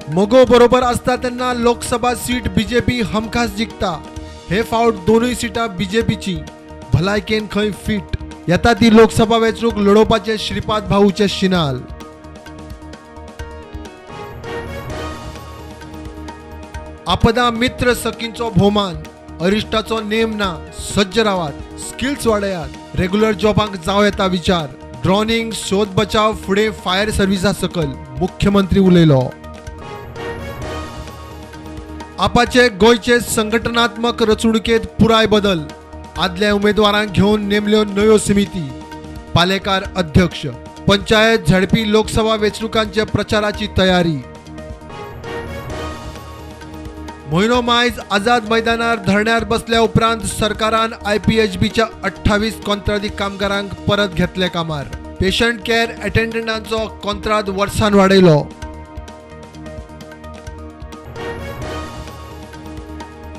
मगो बरोबर आसता तेन्ना लोकसभा सीट बीजेपी हमखास जिखता. हे फावट दोनूय सिटां बीजेपीची. भलायकेन खंय फिट. येता ती लोकसभा वेंचणूक लडोवपाचे श्रीपाद भाऊचे शिनाल. आपदा मित्र सखींचो भोवमान. अरिश्टाचो नेम ना. सज्ज रावात, स्किल्स वाडयात, रेग्युलर जॉबांक जावं येता विचार. ड्रोनिंग, शोध बचाव फुडें फायर सर्विसा सकल. मुख्यमंत्री उलयलो. आपाचे गोंयचे संघटनात्मक रचणुकेंत पुराय बदल. आदल्या उमेदवारांक घेवन नेमल्यो नव्यो समिती. पालेकार अध्यक्ष. पंचायत झेडपी लोकसभा वेंचणुकांच्या प्रचाराची तयारी. म्हयनो मायज आझाद मैदानार धरण्यार बसल्या उपरांत सरकारान आयपीएचबीच्या 28 कोंत्रादी कामगारांक परत घेतले कामार. पेशंट केअर अटेंडंटांचो कोंत्राद वर्सान वाडयलो.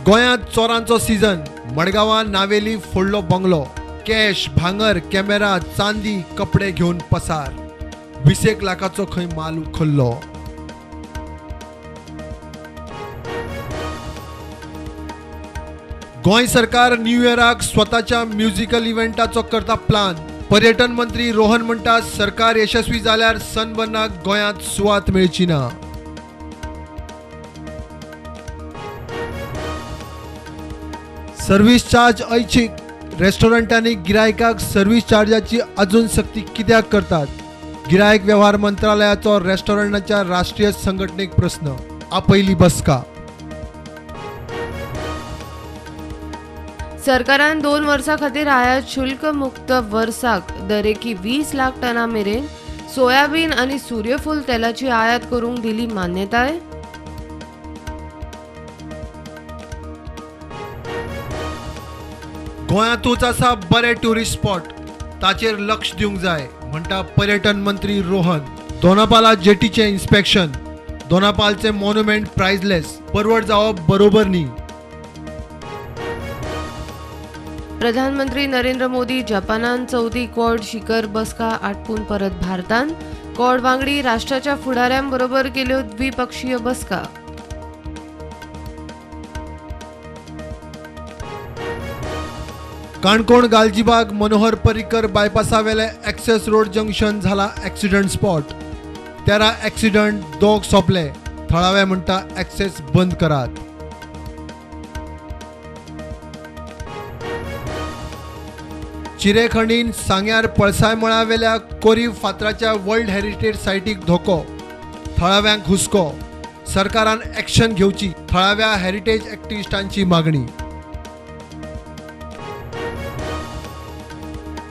गोंयांत चोरांचो सीझन. मडगांवां नावेली फोडलो बंगलो. कॅश, भांगर, कॅमेरा, चांदी, कपडे घेवन पसार. 20 लाखाचो खंय माल उखल्लो. गोंय सरकार न्यू इयराक स्वताच्या म्युझिकल इव्हेंटाचो करता प्लान. पर्यटन मंत्री रोहन म्हणटा सरकार यशस्वी जाल्यार सनबर्नाक गोंयांत सुवात मेळची ना. सर्व्हिस चार्ज ऐच्छिक. रेस्टॉरंटांनी गिरायकाक सर्व्हिस चार्जाची अजून सक्ती कित्याक करतात? गिरायक व्यवहार मंत्रालयाचो रेस्टॉरंटाच्या राष्ट्रीय संघटनेक प्रस्न. आपयली बसका. सरकारान 2 वर्सां खातीर आयात शुल्क मुक्त वर्साक दरेकी 20 लाख टना मेरेन सोयाबीन आनी सूर्यफूल तेलाची आयात करूंक दिली मान्यताय. गोंयांतूच आसा बरे ट्युरिस्ट स्पॉट, ताचेर लक्ष दिवंक जाय म्हणटा पर्यटन मंत्री रोहन. दोनापाला जेटीचें इन्स्पेक्शन. दोनापालचें मॉन्युमेंट प्रायजलेस, परवड जावप बरोबर न्ही. प्रधानमंत्री नरेंद्र मोदी जपानान 4थी क्वाड शिखर बसका आटपून परत भारतान. क्वाड वांगडी राष्ट्राच्या फुडाऱ्यांबरोबर केल्यो द्विपक्षीय बसका. काणकोण गालजीबाग मनोहर पर्रीकर बायपासावेले एक्सेस रोड जंक्शन झाला ॲक्सिडंट स्पॉट. 13 ॲक्सिडंट, 2 सोंपले. थळावे म्हणटा ॲक्सेस बंद करात. चिरेखणीन सांग्यार पळसाय मळावेल्या कोरीव फातराच्या वर्ल्ड हेरिटेज सायटीक धोको. थळाव्यांक हुस्को. सरकारान ॲक्शन घेवची, थळाव्या हेरिटेज ॲक्टिविस्टांची मागणी.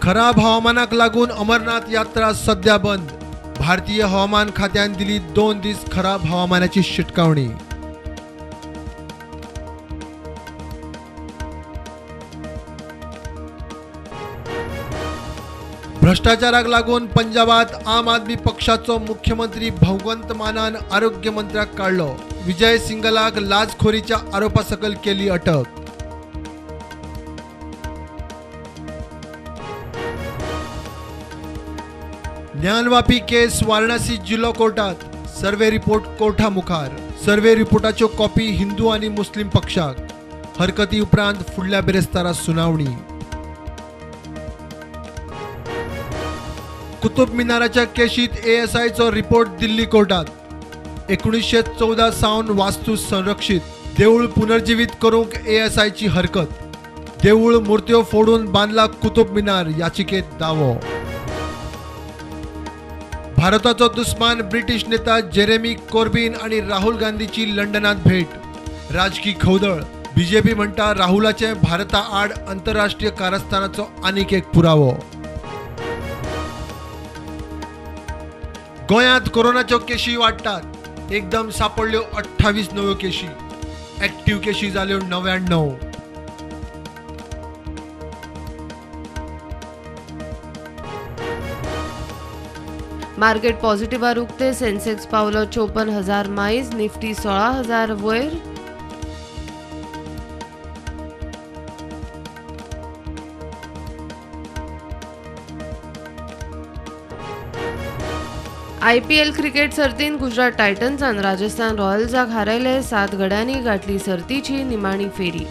खराब हवामानाक लागून अमरनाथ यात्रा सध्या बंद. भारतीय हवामान खात्यान दिली 2 दीस खराब हवामानाची शिटकावणी. भ्रष्टाचाराक लागून पंजाबात आम आदमी पक्षाचो मुख्यमंत्री भगवंत मानान आरोग्य मंत्र्याक काडलो. विजय सिंगलाक लाचखोरीच्या आरोपा सकल केली अटक. ज्ञानवापी केस वाराणसी जिल्लो कोर्टात. सर्वे रिपोर्ट कोर्टा मुखार. सर्वे रिपोर्टाच्यो कॉपी हिंदू आनी मुस्लीम पक्षाक. हरकती उपरांत फुडल्या बिरेस्तारा सुनावणी. कुतुब मिनाराच्या केशीत एएसआयचो रिपोर्ट दिल्ली कोर्टात. 1914 सावन वास्तू संरक्षित. देऊळ पुनर्जीवित करूंक एएसआयची हरकत. देऊळ मूर्त्यो फोडून बांदला कुतुब मिनार, याचिकेत दावो. भारताचो दुस्मान ब्रिटीश नेता जेरेमी कोर्बिन आणि राहुल गांधीची लंडनात भेट. राजकी खवदळ. बीजेपी म्हणटा राहुलाचे भारता आड आंतरराष्ट्रीय कारस्थानाचो आनीक एक पुरावो. गोंयांत कोरोनाच्यो केशी वाडटात. एकदम सापडल्यो 28 नव्यो केशी. ॲक्टिव्ह केशी जाल्यो 99. मार्केट पॉझिटिव्हार उक्ते. सेन्सेक्स पावलो 54,000 मायज, निफ्टी 16,000 वयर. आयपीएल क्रिकेट सर्तीन गुजरात टायटन्सान राजस्थान रॉयल्साक हारयले. 7 गड्यांनी गाठली सर्तीची निमाणी फेरी.